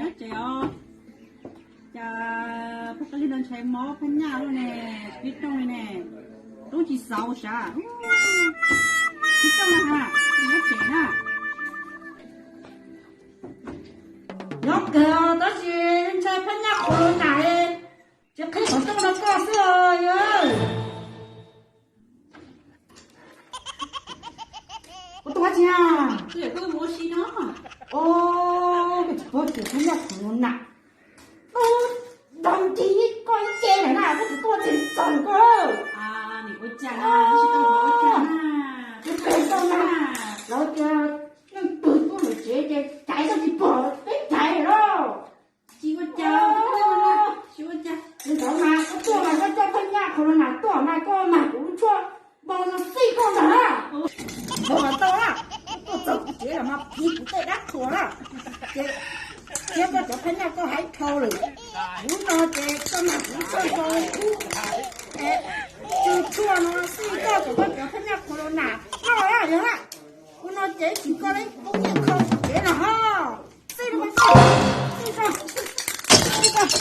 Tsev os, cas pheej qab li no ntshai mob phab nyaj luaj ne, tib rooj li ne, tub tsis xauv sav, tib rooj na ha, nyob tsev na. Nyob kawg tab sis ntshai phab nyaj qhuav los nam, tsis qhib qhov rooj no koj xwb os yawg. Ua tus dab tsi na? Ua si no. Os, koj tsis paub tias phab nyaj qhuav los nam, ub, nrog nrig koj ib ce lawm na, koj tsis tuaj tseem txog koj. Ua cas na, ua cas na? Tus pem tau na, lawv tias neeg twg tuaj lawm tsev ces caiv koj tsis pom peb caiv lawm. Tsis ua cas, tsis ua cas. Tus ntawd mas koj tuaj mas koj coj phab nyaj qhuav los nam tuaj mas koj mag kuv lub tshuaj npau los xij koj ntag na. Npau mas tau na, koj tuaj txog kuv tsev los mas phiv kuv tej dab qhuas na. Ces thiab koj cov phab nyaj koj hais dhau lawm. Hnub no ces koj mag kuv lub tshuaj npau kub, tsw tshuaj no xij koj kom koj cov phab nyaj qhuav los nam koj na yawg na. Ua no ces tsis koj leb poob nyiaj kho tsev los ho. Xij los xij, xij tso, xij tso.